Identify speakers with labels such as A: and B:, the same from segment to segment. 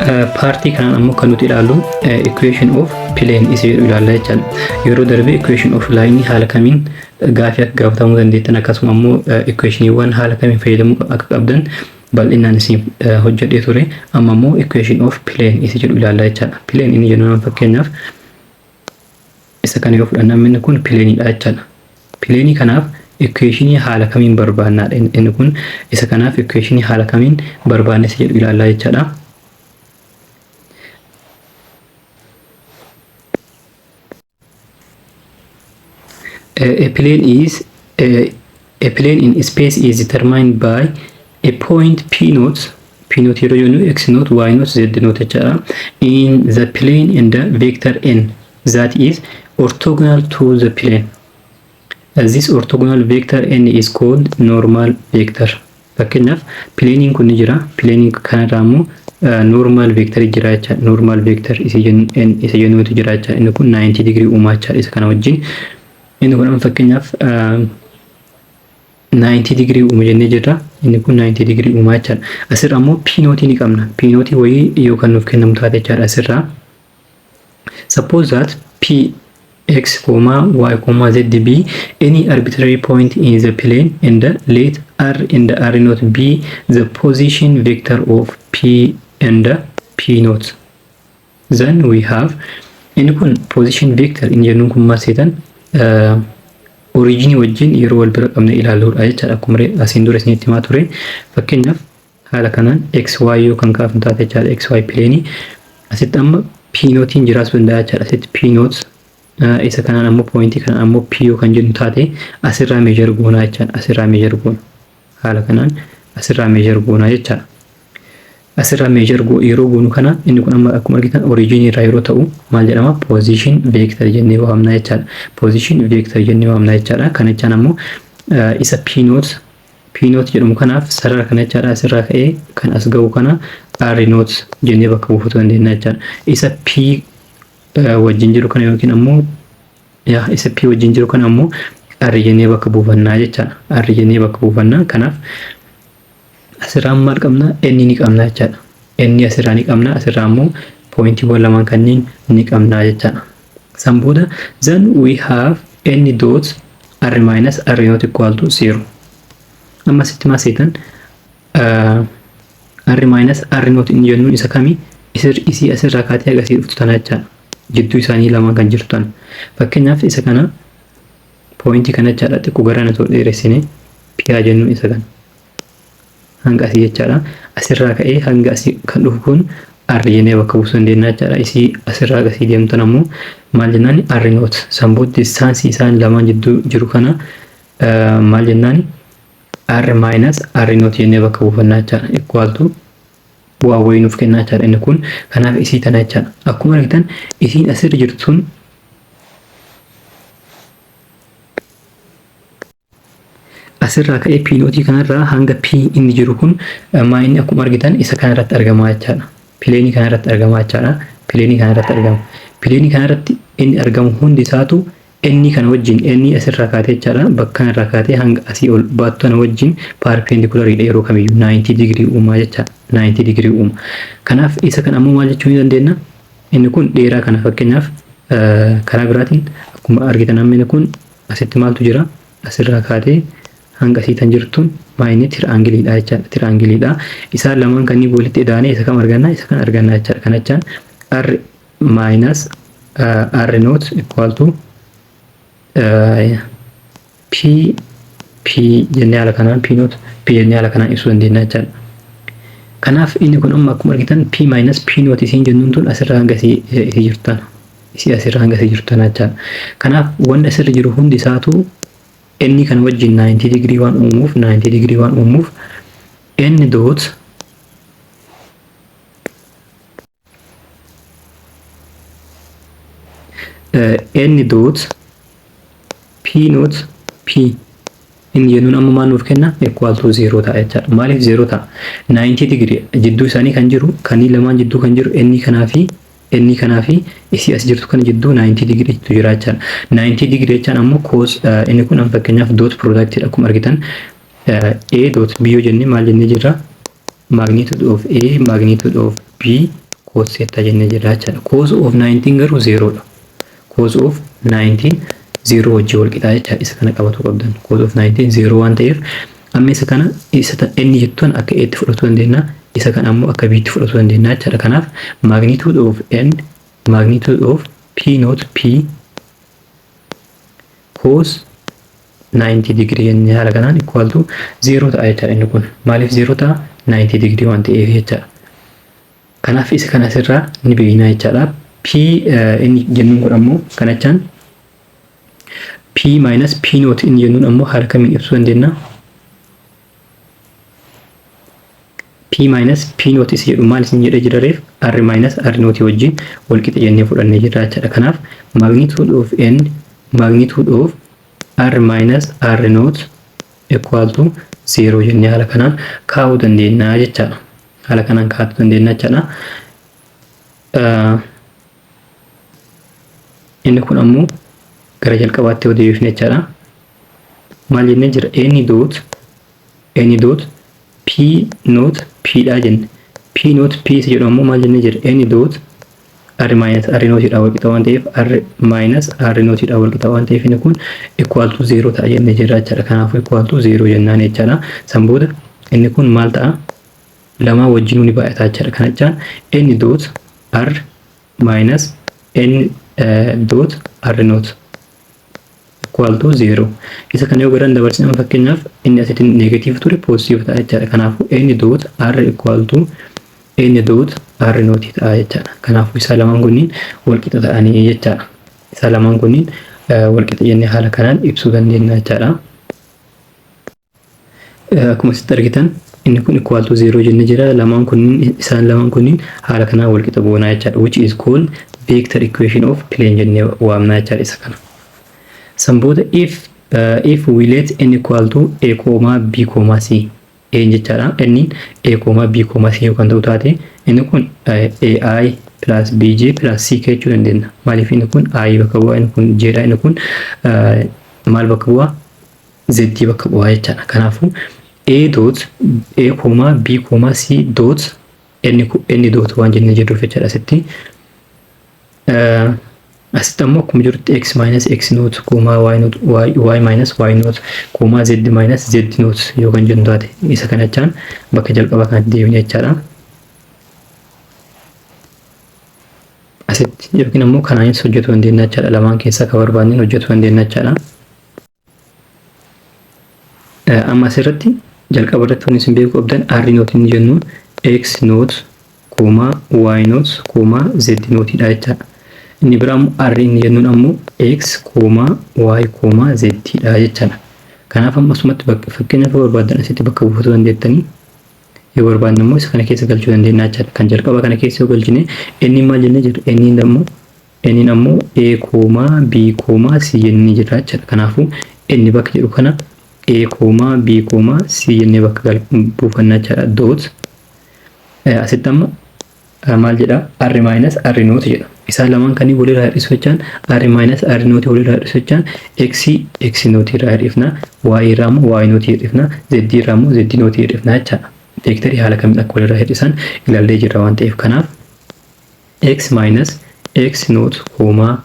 A: Partii kanaan ammoo kan nuti ilaallu equation of plane isa jedhu ilaalla jechaadha. Yeroo darbe equation of line haala kamiin gaafii akka gaafatamuu dandeettan, akkasuma ammoo equationiiwwan haala kamiin fayyadamuu akka qabdan bal'inaan isin hojjedhee ture. Amma ammoo equation of plane isa jedhu ilaalla jechaadha. Plane inni jennu, fakkeenyaaf isa kana yoo fudhanna, inni kun planeidha jechaadha. Planeii kanaaf equationii haala kamiin barbaannaadha. Inni kun isa kanaaf equationii haala kamiin barbaanne isa jedhu ilaalla jechaadha. A plane is a plane in space is determined by a point p naught. P naught yeroo jennu x naught, y naught, z naught jechaadha, in the plane and the vector n that is orthogonal to the plane. This orthogonal vector n is called normal vector. Fakkeenyaaf planeiin kun ni jira. Planeii kanarraa immoo normal vector jira jechaadha. Normal vector isa jennuutu jira jechaadha. Inni kun 90 degree uumaa jechaadha isa kana wajjin. Inni kun amma fakkeenyaaf 90 degree uuma jennee jirra. Inni kun 90 degree uumaa jechaadha. Asirra ammoo p naughtii ni qabna. P naughtii wayii yoo kan nuuf kennamu taate jechaadha asirraa. Suppose that p x comma y comma z be any arbitrary point in the plane and let r and r naught be the position vector of p and p naught. Then we have, inni kun position vector inni jennuun kun maal seetan, originii wajjin yeroo wal bira qabne ilaalluudha jechaadha. Akkuma asiin dura isinitti himaa ture, fakkeenyaaf haala kanaan x y yoo kan kaafnu taate jechaadha, x y planeii asitti amma p naughtiin jiraachuu danda'a jechaadha. Asitti p naught, isa kanaan ammoo pointii kanaan ammoo p yoo kan jennu taate, asirraa measure goonaa jechaadha. Asirraa measure goona, haala kanaan asirraa measure goonaa jechaadha. Asirraa measure yeroo goonu kana, inni kun amma akkuma argitan originii irraa yeroo ta'u maal jedhama? Position vector jennee waamna jechaadha. Position vector jennee waamna jechaadha. Kana jechaan ammoo isa p naught, p naught jedhamu kanaaf sarara kana jechaadha, asirraa ka'ee kan as ga'u kana r naught jennee bakka buufachuu dandeenya jechaadha. Isa p wajjin jiru kana yookiin ammoo yaa isa p wajjin jiru kana ammoo r jennee bakka buufannaa jechaadha. R jennee bakka buufannaa. Kanaaf asirraa maal qabna? N ni qabna jechaadha. N asirraa ni qabna, asirraa ammoo pointiiwwan lamaan kanneen ni qabna jechaadha. San booda then we have n dot r minus r not equal to 0. Amma asitti maal seetan? R minus r not inni jennuun isa kami? Isii asirraa kaatee agasii dhuftu tana jechaadha. Jidduu isaanii lamaan kan jirtu tana. Fakkeenyaaf isa kana, pointii kana jechaadha, xiqqoo gara na dheeressine p jennuun isa kana. Hanga asii jechaadha. Asirraa ka'ee hanga asii kan dhufu kun r jennee bakka buusuu dandeenya jechaadha. Isii asirraa asii deemtan ammoo maal jennaan? R naught. San booda distanceii isaan lamaan jidduu jiru kana maal jennaan? R minus r naught jennee bakka buufannaa jechaadha. Equal to waa wayii nuuf kennaa jechaadha inni kun. Kanaaf isii tana jechaadha. Akkuma argitan isiin asirra jirtu sun asirraa ka'ee p naughtii kanarraa hanga p inni jiru kun maa inni? Akkuma argitan isa kanarratti argamaa jechaadha. Planeii kanarratti argamaa jechaadha. Planeii kanarratti argama. Planeii kanarratti inni argamu hundi isaatu inni kana wajjin, inni asirraa kaatee jechaadha, bakka kanarraa kaatee hanga asii ol baattu kana wajjin perpendicularidha yeroo kamiyyuu, 90 degree uumaa jechaadha. 90 degree uuma. Kanaaf isa kana ammoo maal jechuu ni dandeenya? Inni kun dheeraa kana, fakkeenyaaf karaa biraatiin akkuma argitan amma inni kun asitti maaltu jira? Asirraa kaatee hanga asii kan jirtuun maa inni? Triangleiidha jechaadha. Triangleiidha. Isaan lamaan kanneen walitti idaanee isa kam arganna? Isa kan arganna jechaadha. Kana jechaan r minus r naught equal to p p jennee haala kanaan, p naught p jennee haala kanaan ibsuu dandeenya jechaadha. Kanaaf inni kun amma akkuma argitan p minus p naught isiin jennuun tun asirraa hanga isii jirtu tana. Isii asirraa hanga isii jirtu tana jechaadha. Kanaaf wanni asirra jiru hundi isaatu inni kana wajjin 90 degree waan uumuuf, 90 degree waan uumuuf, n dot n dot p naught p inni jennuun amma maal nuuf kenna? Equal to 0 ta'a jechaadha. Maaliif 0 ta'a? 90 degree jidduu isaanii kan jiru, kanneen lamaan jidduu kan jiru, inni kanaa fi isii as jirtu kana jidduu 90 degree tu jira jechaadha. 90 degree jechaan ammoo cos, inni kun amma fakkeenyaaf dot product dha. Akkuma argitan A dot B yoo jenne maal jennee jirra? Magnitude of A magnitude of B Cos theta jennee jirra jechaadha. Cos of 19 garuu 0 dha. Cos of 19 0 wajjin wal qixaa jechaadha. Isa kana qabatu qabdan. Cos of 19 0 waan ta'eef, amma isa kana isa inni jettuun akka A'tti fudhachuu dandeenya. Isa kana ammoo akka B'tti fudhachuu dandeenya jechaadha. Kanaaf magnitude of n, magnitude of P naught P cos 90 degree jennee haala kanaan equal to 0 ta'a jechaadha inni kun. Maaliif 0 ta'a? 90 degree waan ta'eef jechaadha. Kanaaf isa kana asirraa ni beekna jechaadha. P inni jennuun kun ammoo kanachaan P minus P naught inni jennuun ammoo haala kamiin ibsuu dandeenya? P minus P naught isa jedhu maal isin jedhee jira reef? R minus R naught wajjin wal qixa jennee fudhannee jirra jechaadha. Kanaaf magnitude of N, magnitude of R minus R naught equal to 0 jennee haala kanaan kaa'uu dandeenya jechaadha. Haala kanaan kaa'uu dandeenya jechaadha. Inni kun ammoo gara jalqabaatti yoo deebifne jechaadha. Maal jennee jira? N dot, N dot P naught P dha jenne. P naught P isa jedhu ammoo maal jennee jira? N dot R minus R naught dha wal qixa waan ta'eef, R minus R naught dha wal qixa waan ta'eef, inni kun equal to 0 ta'a jennee jirra jechaadha. Kanaafuu equal to 0 jennaan jechaadha. San booda inni kun maal ta'a? Lamaa wajjinuu ni baay'ata jechaadha. Kana jechaan N dot R minus N dot R naught equal to 0. Isa kana yoo garan dabarsine, fakkeenyaaf inni asitti negative ture positive ta'a jechaadha. Kanaafuu N dot R equal to N dot R naught ta'a jechaadha. Kanaafuu isaa lamaan kunniin wal qixa ta'anii jechaadha. Isaa lamaan kunniin wal qixa jennee haala kanaan ibsuu dandeenya jechaadha. Akkuma asitti argitan, inni kun equal to 0 jennee jira. Lamaan kunniin, isaan lamaan kunniin haala kanaan wal qixa goonaa jechaadha. Which is called vector equation of plane jennee waamnaa jechaadha isa kana. San booda if we let n equal to a comma b comma c, a jechaadha. Inni a comma b comma c yookaan ta'u taate, inni kun ai plus bj plus c jechuu dandeenya. Maaliif? Inni kun i bakka bu'aa, inni kun j dha, inni kun maal bakka bu'aa? Z bakka bu'aa jechaadha. Kanaafuu a dot, a comma b comma c dot n, n dot waan jennee jirruuf jechaadha asitti. Asitti ammoo akkuma jirutti x minus x naught comma y naught, y minus y naught comma z minus z naught yoo kan jennu taate, isa kana jechaan bakka jalqabaa kanatti deebine jechaadha. Asitti yookiin ammoo kanaanis hojjetuu dandeenya jechaadha. Lamaan keessaa kan barbaadneen hojjetuu dandeenya jechaadha. Amma asirratti jalqaba irratti wanti isin beekuu qabdan, r naught inni jennuun x naught comma y naught comma z naughtidha jechaadha. Inni biraa immoo r inni jennuun ammoo x comma y comma z dha jechaadha. Kanaaf amma asumatti fakkeenyaaf yoo barbaaddan asitti bakka buufachuu dandeettanii, yoo barbaadne immoo isa kana keessa galchuu dandeenya jechaadha. Kan jalqaba kana keessa yoo galchine, inni maal jennee jirra? Inni ammoo a comma b comma c jennee jirra jechaadha. Kanaafuu inni bakka jedhu kana a comma b comma c jennee bakka buufannaa jechaadha. Dot asitti amma maal jedha? R minus r naught jedha. Isaan lamaan kanneen walirraa hir'isu jechaan, r minus r naught walirraa hir'isu jechaan, x x naught irraa hir'ifna, y irraa immoo y naught hir'ifna, z irraa immoo z naught hir'ifna jechaadha. Veektarii haala kamiin akka walirraa hir'isan ilaallee jirra waan ta'eef, kanaaf x minus x naught comma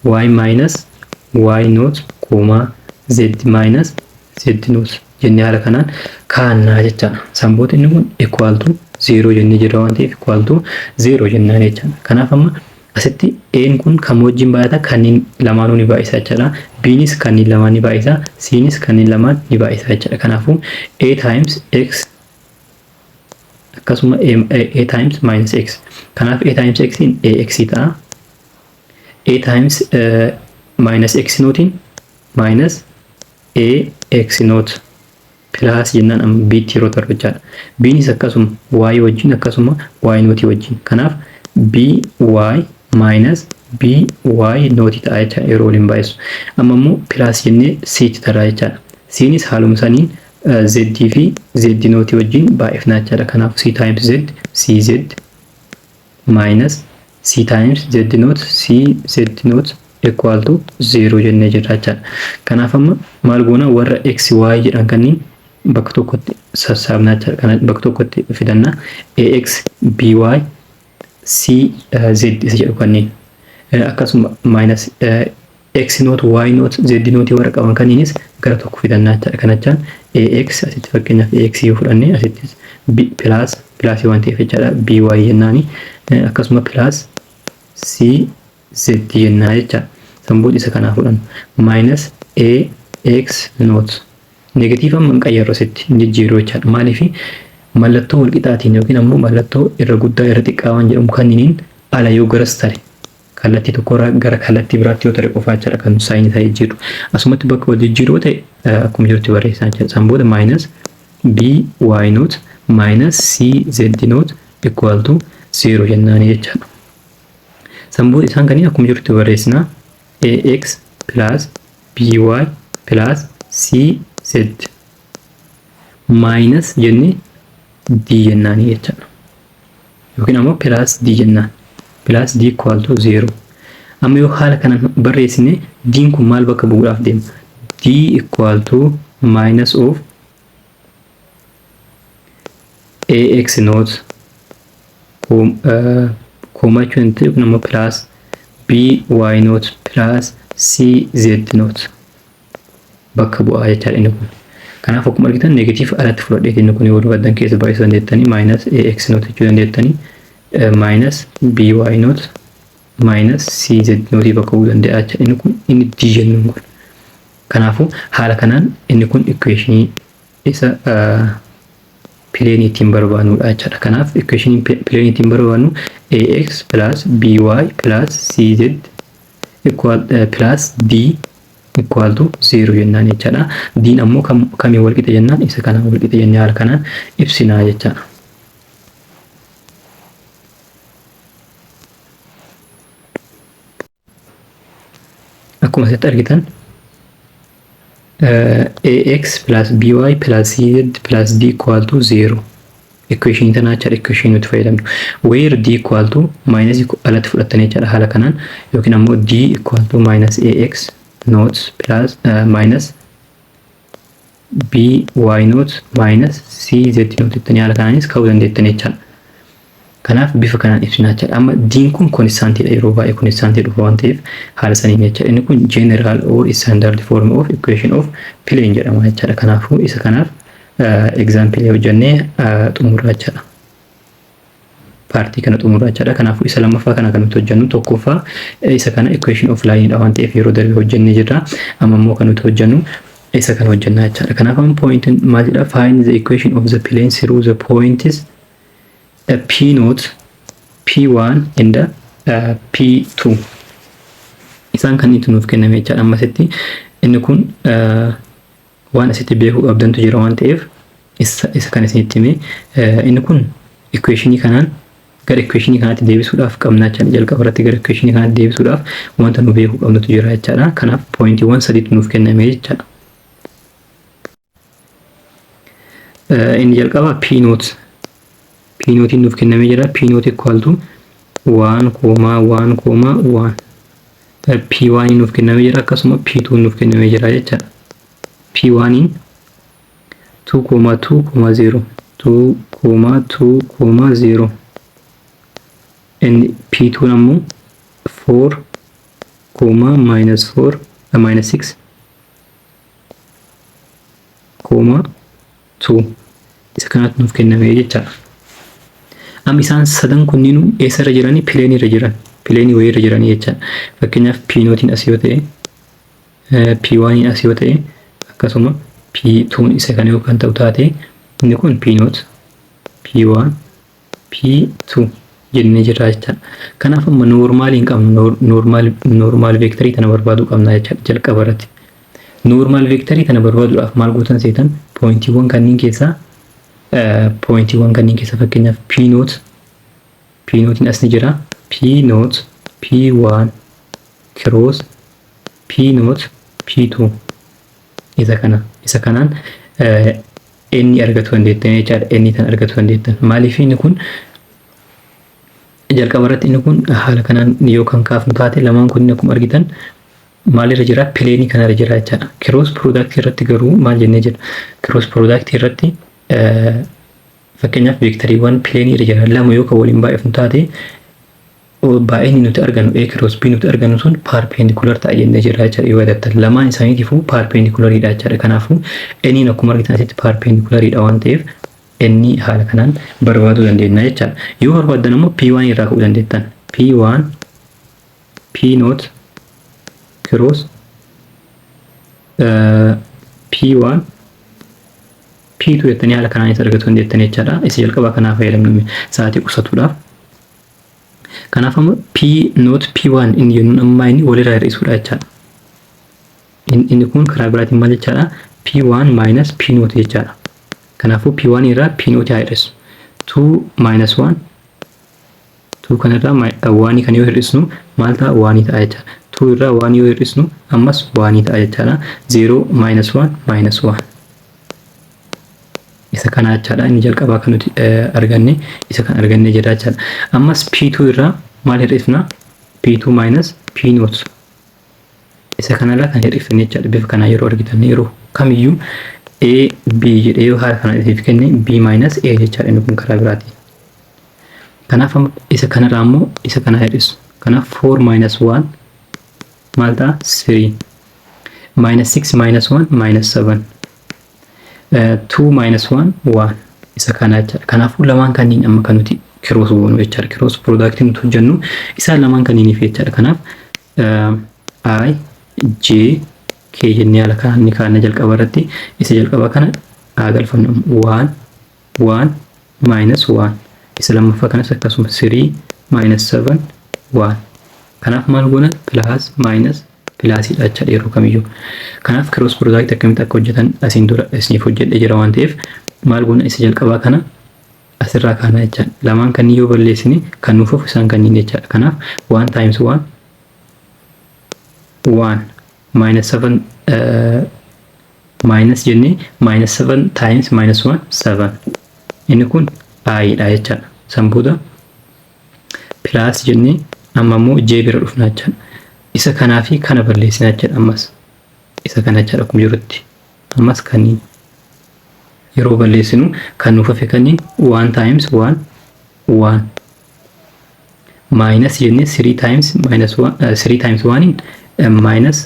A: y minus y naught comma z minus z naught jennee haala kanaan kaa'annaa jechaadha. San booda inni kun equal to 0 jennee jirra waan ta'eef, equal to 0 jennaan jechaadha. Kanaaf amma asitti A'n kun kam wajjin baay'ata? Kanneen lamaanuu ni baay'isa jechaadha. B'nis kanneen lamaan ni baay'isa. C'nis kanneen lamaan ni baay'isa jechaadha. Kanaafuu A times x, akkasuma A times minus x. Kanaaf A times x in ax ta'a. A times minus x naughtiin minus a x naught plus jennaan amma b'tti yeroo darbu jechaadha. B'nis akkasuma y wajjin, akkasuma y naughtii wajjin. Kanaaf b y minus b y naughtii ta'a jechaadha yeroo waliin baay'isu. Amma immoo plus jennee c'tti tarraa jechaadha. C'nis haaluma saniin z fi z naughtii wajjin baay'ifna jechaadha. Kanaaf c times z cz minus c times z naught c z naught equal to 0 jennee jirra jechaadha. Kanaaf amma maal goona? Warra x y jedhan kanneen bakka tokkotti sassaabnaa jechaadha. Kana bakka tokkotti fidanna. Ax by C Z isa jedhu kanneen, akkasuma minus X naught, Y naught, Z naught warra qaban kanniinis gara tokko fidannaa jechaadha. Kanachaan AX asitti, fakkeenyaaf AX yoo fudhanne, asittis B plus, plusii waan ta'eef jechaadha, BY jennaani, akkasuma plus C Z jennaa jechaadha. San booda isa kanaa fudhannu minus A X naught, negative amma hin qayyarru, asitti hin jijjiirru jechaadha. Maaliif? Mallattoo walqixaatiin yookiin ammoo mallattoo irra guddaa irra xiqqaa waan jedhamu kanniiniin ala yoo garas tare, kallattii tokkorraa gara kallattii biraatti yoo tare qofaa jechaadha kan signii isaa jijjiirru. Asumatti bakka wal jijjiiruu ta'e akkuma jirutti barreessaa jechaadha. San booda minus B Y naught minus C Z naught equal to 0 jennaani jechaadha. San booda isaan kanneen akkuma jirutti barreessinaa, AX plus BY plus CZ minus jennee D jennaani jechaadha. Yookiin ammoo plus D jennaan. Plus D equal to 0. Amma yoo haala kanaan barreessine, D'n kun maal bakka bu'uudhaaf deema? D equal to minus of AX naught comma jechuun yookiin ammoo plus B Y naught plus C Z naught bakka bu'aa jechaadha inni kun. Kanaaf akkuma argitan negative alatti fudhadheeti inni kun. Yoo barbaaddan keessa baay'isuu dandeettanii, minus AX naught jechuu dandeettanii, minus BY naught minus CZ naught bakka bu'uu danda'a jechaadha inni kun, inni D jennuun kun. Kanaafuu haala kanaan inni kun equationii isa planeii ittiin barbaannudha jechaadha. Kanaaf equationii planeii ittiin barbaannu AX plus BY plus CZ equal plus D equal to 0 jennaan jechaadha. D'n ammoo kamiin wal qixa jennaan, isa kanaan wal qixa jennee haala kanaan ibsinaa jechaadha. Akkuma asitti argitan AX plus BY plus CZ plus D equal to 0 equation tanaa jechaadha, equation nuti fayyadamnu, where D equal to minus alatti fudhattanii jechaadha haala kanaan, yookiin ammoo D equal to minus AX naught plus minus B Y naught minus C Z naught jettanii haala kanaanis ka'uu dandeettanii jechaadha. Kanaaf bifa kanaan ibsinaa jechaadha. Amma D'n kun constantiidha, yeroo baay'ee constantii dhufa waan ta'eef haala saniin jechaadha. Inni kun general or standard form of equation of plane jedhama jechaadha. Kanaafuu isa kanaaf example hojjennee xumuraa jechaadha. Partii kana xumuraa jechaadha. Kanaafuu isa lammaffaa kana kan nuti hojjennu, tokkoffaa isa kana equation of line dha waan ta'eef yeroo darbe hojjennee jirra. Amma immoo kan nuti hojjennu isa kana hojjennaa jechaadha. Kanaaf amma point maal jedha? Find the equation of the plane through the points P naught, P1 and P2. Isaan kan itti nuuf kenname jechaadha. Ammasitti inni kun waan asitti beekuu qabdantu jira waan ta'eef isa kan isinitti hime, inni kun equationii kanaan gara equationii kanaatti deebisuudhaaf qabna jechaadha. Jalqaba irratti gara equationii kanaatti deebisuudhaaf wanta nu beekuu qabnutu jira jechaadha. Kanaaf pointiiwwan sadiitu nuuf kenname jechaadha. Inni jalqaba P naught, P naughtiin nuuf kennamee jira. P naught equal to 1 comma 1 comma 1. P1 nuuf kennamee jira, akkasuma P2 nuuf kennamee jira jechaadha. P1 2 comma 2 comma 0, 2 comma 2 comma 0, inni P2 ammoo 4 comma minus 4, minus 6 comma 2, isa kanatti nuuf kennamee jechaadha. Amma isaan sadan kunniinuu eessarra jiranii? Planeii irra jiran. Planeii wayiirra jiranii jechaadha. Fakkeenyaaf P naughtiin as yoo ta'e, P1 as yoo ta'e, akkasuma P2 isa kana yoo kan ta'u taate, inni kun P naught, P1, P2 jennee jirra jechaadha. Kanaaf amma normalii hin qabnu, normal vectorii tana barbaaduu qabna jechaadha jalqaba irratti. Normal vectorii tana barbaaduudhaaf maal gootan seetan? Pointiiwwan kanneen keessaa fakkeenyaaf P naught, P naughtiin as ni jira, P naught P1 cross P naught P2, isa kana, isa kanaan inni argatu dandeettan jechaadha. Inni tan argatu dandeettan. Maaliif? Inni kun jalqaba irratti inni kun haala kanaan yoo kan kaafnu taate, lamaan kun akkuma argitan maalirra jira? Planeii kanarra jira jechaadha. Cross product irratti garuu maal jennee jira? Cross product irratti fakkeenyaaf vectoriiwwan planeii irra jiran lama yoo kan waliin baay'ifnu taate, Baay'inni nuti argannu, A cross B nuti argannu sun perpendicular ta'a jennee jirra jechaadha yoo yaadattan. Lamaan isaaniitiifuu perpendiculariidha jechaadha. Kanaafuu N akkuma argitan asitti perpendiculariidha waan ta'eef, N haala kanaan barbaaduu dandeenya jechaadha. Yoo barbaaddan immoo P1 irraa ka'uu dandeettan. P1 P naught cross P1 P2 jettanii haala kanaan isa argachuu dandeettan jechaadha. Isa jalqabaa kanaa fayyadamnu sa'aatii qusatuudhaaf. Kanaaf amma P naught P1 inni jennuun ammaa inni walirraa hir'isuudha jechaadha. Inni kun karaa biraatiin maal jechaadha? P1 minus P naught jechaadha. Kanaafuu P1 irraa P naught haa hir'isu. 2 minus 1, 2 kanarraa 1 kan yoo hir'isnu maal ta'a? 1 ta'a jechaadha. 2 irraa 1 yoo hir'isnu ammas 1 ta'a jechaadha. 0 minus 1, minus 1. Isa kana jechaadha. Inni jalqabaa kan nuti arganne isa kan arganne jedha jechaadha. Ammas P2 irraa maal hir'ifna? P2 minus P naught. Isa kanarraa kan hir'ifne jechaadha. Bifa kanaa yeroo argitan, yeroo kamiyyuu A B jedhee yoo haala kana isiniif kenne, B minus A jechaadha inni kun karaa biraatiin. Kanaaf isa kanarraa immoo isa kana hir'isu. Kanaaf 4 minus 1 maal ta'a? 3. Minus 6 minus 1, minus 7. 2 minus 1, 1. Isa kana jechaadha. Kanaafuu lamaan kanneen amma kan nuti cross goonu jechaadha. Cross product nuti hojjennu isaan lamaan kanneeniif jechaadha. Kanaaf I J K jennee haala kanaan ni kaa'anna. Jalqaba irratti isa jalqaba kana haa galfannu, 1 1 minus 1. Isa lammaffaa kanas akkasuma, 3 minus 7, 1. Kanaaf maal goona? Plus minus plusiidha jechaadha yeroo kamiyyuu. Kanaaf cross product akkamitti akka hojjetan asiin dura isiniif hojjedhee jira waan ta'eef, maal goona? Isa jalqabaa kana asirraa kaana jechaadha. Lamaan kanneen yoo balleessine kan nuuf hafu isaan kanneen jechaadha. Kanaaf 1 times 1, 1, minus 7, minus jennee minus 7 times minus 1, 7. Inni kun i dha jechaadha. San booda plus jennee amma immoo j bira dhufna jechaadha. Isa kanaa fi kana balleessina jechaadha ammas. Isa kana jechaadha akkuma jirutti. Ammas kanneen yeroo balleessinu kan nuuf hafe kanneen 1 times 1, 1, minus jennee 3 times minus 1, 3 times 1 minus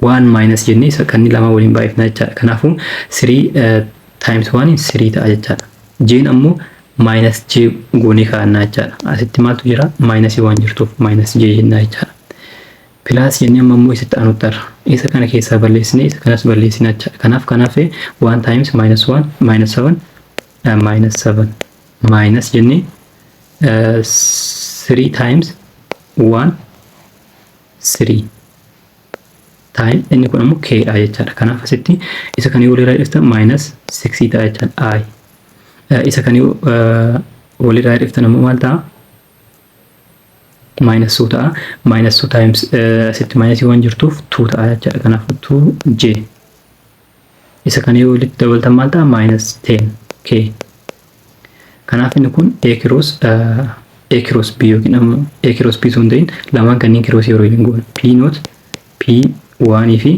A: 1, minus jennee isa kanneen lama waliin baay'ifna jechaadha. Kanaafuu 3 times 1, 3 ta'a jechaadha. J'n ammoo minus j goonee kaa'annaa jechaadha. Asitti maaltu jira? Minusii waan jirtuuf minus j jennaa jechaadha. Plus jennee amma immoo isitti aanutti arra. Isa kana keessaa balleessine, isa kanas balleessina jechaadha. Kanaaf 1 times minus 1, minus 7, minus 7, minus jennee 3 times 1, 3 time. Inni kun ammoo k dha jechaadha. Kanaaf asitti isa kana yoo walirraa dhiftan minus 6 ta'a jechaadha i. Isa kana yoo walirraa dhiftan ammoo maal ta'a? Minus 2 ta'a. Minus 2 times, asitti minus waan jirtuuf, 2 ta'a jechaadha. Kanaaf 2 j. Isa kana yoo walitti dabaltan maal ta'a? Minus 10 k. Kanaaf inni kun A cross B yookiin ammoo A cross B osoo hin ta'in, lamaan kanneen cross yeroo hin goone, P naught P 1 fi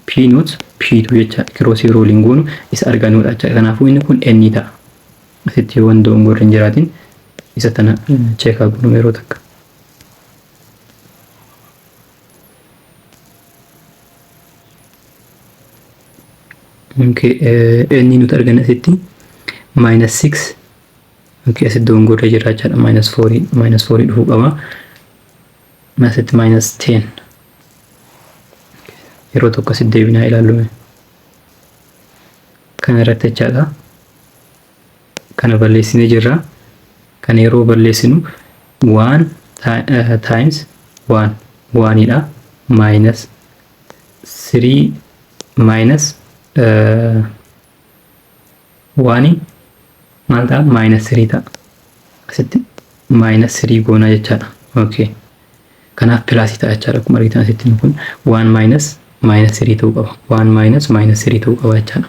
A: P naught P 2 jecha cross yeroo waliin goonu isa argannudha jecha. Kanaafuu inni kun N ta'a. Asitti yoo waan dogongorri hin jiraatin isa tana check goonu yeroo takka. Okay, inni nuti arganne asitti minus 6. Okay, asitti dogongorra jira jechaadha. Minus 4, minus 4 dhufuu qaba. Asitti minus 10. Yeroo tokko asitti deebinaa ilaallume. Kana irratti jechaadha. Kana balleessinee jirra. Kana yeroo balleessinu 1 times 1, 1dha. Minus 3 minus 1 maal ta'a? Minus 3 ta'a. Asitti minus 3 goona jechaadha. Okay. Kanaaf plusii ta'a jechaadha. Akkuma argitan asitti kun 1 minus minus 3 ta'uu qaba. 1 minus minus 3 ta'uu qaba jechaadha.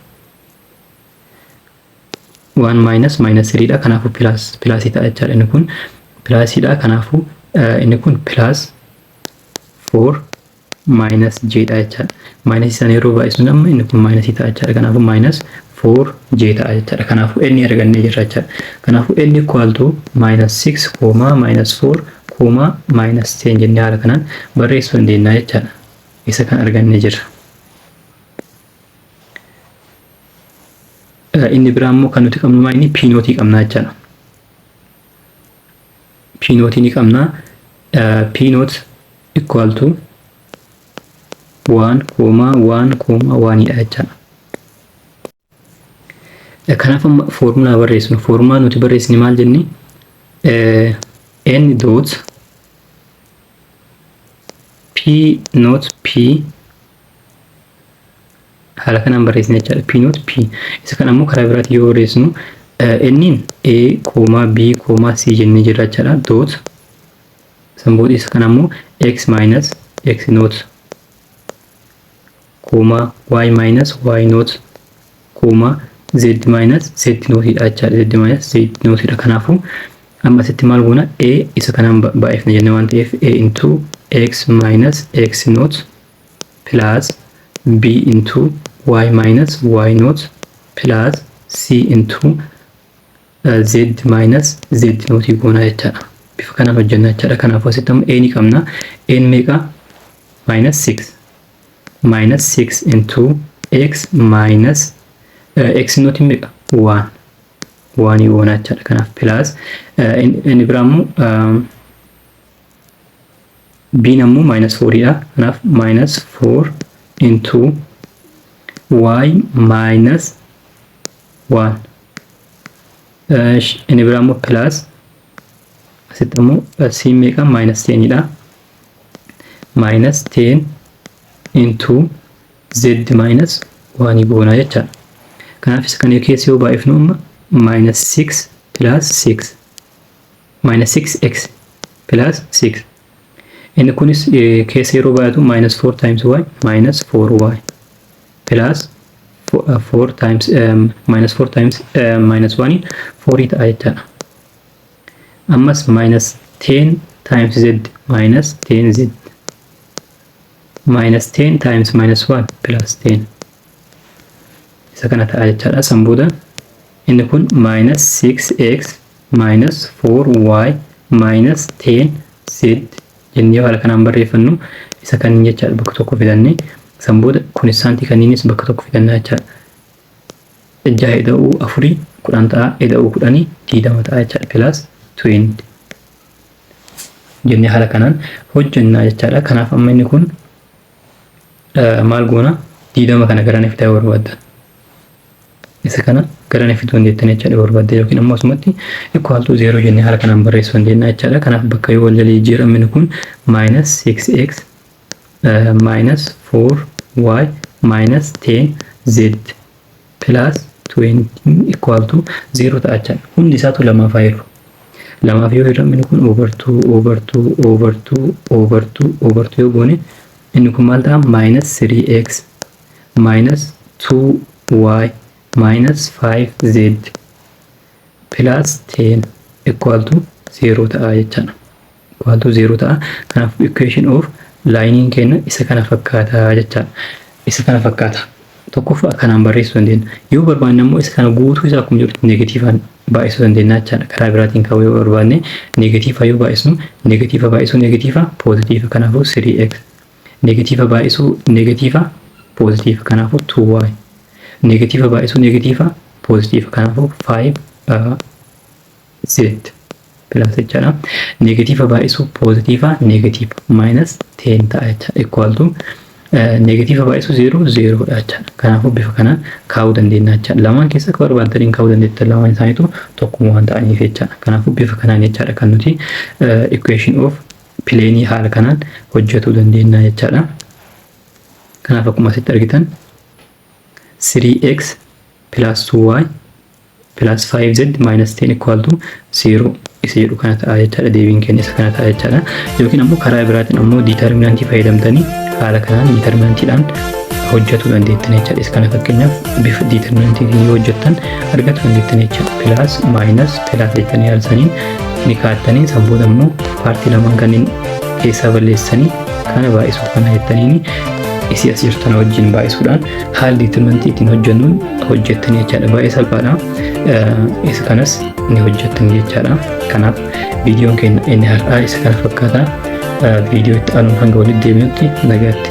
A: 1 minus minus 3 dha. Kanaafuu plusii ta'a jechaadha. Inni kun plusiidha. Kanaafuu inni kun plus 4 minus j dha jechaadha. Minus sana yeroo baay'isnu amma inni kun minusii ta'a jechaadha. Kanaafuu minus 4 j ta'a jechaadha. Kanaafuu n argannee jirra jechaadha. Kanaafuu n equal to minus 6 comma minus 4 comma comma minus 10 jennee haala kanaan barreessuu dandeenya jechaadha. Isa kan argannee jirra. Inni biraa immoo kan nuti qabnu maa inni P naughtii qabna jechaadha. P naughtii ni qabna. P naught equal to 1 comma 1 comma 1 dha jechaadha. Kanaaf amma foormulaa barreessinu. Foormulaa nuti barreessine maal jenni? N dot P naught P haala kanaan barreessine jechaadha. P naught P. Isa kan ammoo karaa biraatiin yoo barreessinu, N'n A comma B comma C jennee jirra jechaadha. Dot san booda isa kan ammoo X minus X naught comma Y minus Y naught comma Z minus Z naughtiidha jechaadha. Z minus Z naughtiidha. Kanaafuu amma asitti maal goona? A isa kanaan baay'ifna jenne waan ta'eef, A into X minus X naught plus B into Y minus Y naught plus C into Z minus Z naughtii goona jechaadha. Bifa kanaan hojjenna jechaadha. Kanaafuu asitti amma A ni qabna. A meeqa? Minus 6. Minus 6 into X minus X naughtiin meeqa? 1. 1 goona jechaadha. Kanaaf plus inni biraa immoo B ammoo minus 4 dha. Kanaaf minus 4 into Y minus 1. Inni biraa immoo plus asitti ammoo C meeqa? Minus 10 dha. Minus 10 into Z minus 1 goona jechaadha. Kanaaf isa kana keessa yoo baay'ifnu, amma minus 6 plus 6, minus 6x plus 6. Inni kunis keessa yeroo baay'atu minus 4 times y minus 4y plus 4 times minus 4 times minus 1 4 ta'a jechaadha. Ammas minus 10 times z minus 10z minus 10 times minus 1 plus 10 isa kana ta'a jechaadha. San booda inni kun minus 6x minus 4y minus 10z jennee haala kanaan barreeffannu isa kan jechaadha, bakka tokko fidanne. San booda constantii kanniinis bakka tokko fidannaa jechaadha. 6 ida'uu 4 10 ta'a, ida'uu 10 20 ta'a jechaadha, plus 20 jennee haala kanaan hojjennaa jechaadha. Kanaaf amma inni kun maal goona? 20 kana gara fidaa barbaadda. Isa kana gara fiduu dandeettan jechaadha barbaadde, yookiin ammoo asumatti equal to 0 jennee haala kanaan barreessuu dandeenya jechaadha. Kanaaf bakka yoo wal jala jijjiiramni kun minus 6x minus 4y minus 10z plus 20 equal to 0 ta'a jechaadha. Hundi isaatu lamaaf haa jiru. Lamaaf yoo hiramni kun over 2 over 2 over 2 over 2 over 2 yoo goone, inni kun maal ta'a? Minus 3x minus 2y minus 5z plus 10 equal to 0 ta'a jechaadha. Equal to 0 ta'a. Kanaaf equation of lineiin keenya isa kana fakkaata jechaadha. Isa kana fakkaata. Tokkoffaa kanaan barreessuu dandeenya. Yoo barbaanne immoo isa kana guutuu isaa akkuma jirutti negativeaan baay'isuu dandeenya jechaadha. Karaa biraatiin kaa'uu yoo barbaanne, negative yoo baay'isnu, negative baay'isuu negative positive, kanaafuu 3x. Negative baay'isuu negative positive, kanaafuu 2y. Negative baay'isuu negative positive, kanaafuu 5 z plus jechaadha. Negative baay'isuu positive negative, minus 10 ta'a jechaadha. Equal to negative baay'isuu 0 0 dha jechaadha. Kanaafuu bifa kanaan kaa'uu dandeenya jechaadha. Lamaan keessa akka barbaadaniin kaa'uu dandeettan, lamaan isaaniitu tokkuma waan ta'aniif jechaadha. Kanaafuu bifa kanaan jechaadha kan nuti equation of planeii haala kanaan hojjetuu dandeenya jechaadha. Kanaaf akkuma asitti argitan 3x plus 2y plus 5z minus 10 equal to 0 isa jedhu kana ta'a jechaadha. Deebiin keenya isa kana ta'a jechaadha. Yookiin ammoo karaa biraatiin ammoo determinantii fayyadamtanii haala kanaan determinantiidhaan hojjetuu dandeettan jechaadha. Isa kana fakkeenyaaf bifa determinantiitiin yoo hojjettan argachuu dandeettan jechaadha. Plus minus plus jettanii yaalsaniin ni kaa'attanii, san booda immoo partii lamaan kanneen keessaa balleessanii kana baay'isuu kana jettaniini Isii as jirtu tana wajjin baay'isuudhaan haala determinantii ittiin hojjennuun hojjettanii jechaadha. Baay'ee salphaadha. Isa kanas ni hojjettanii jechaadha. Kanaaf viidiyoon keenya inni har'aa isa kana fakkaata. Viidiyoo itti aanuun hanga walitti deebinutti nagaatti.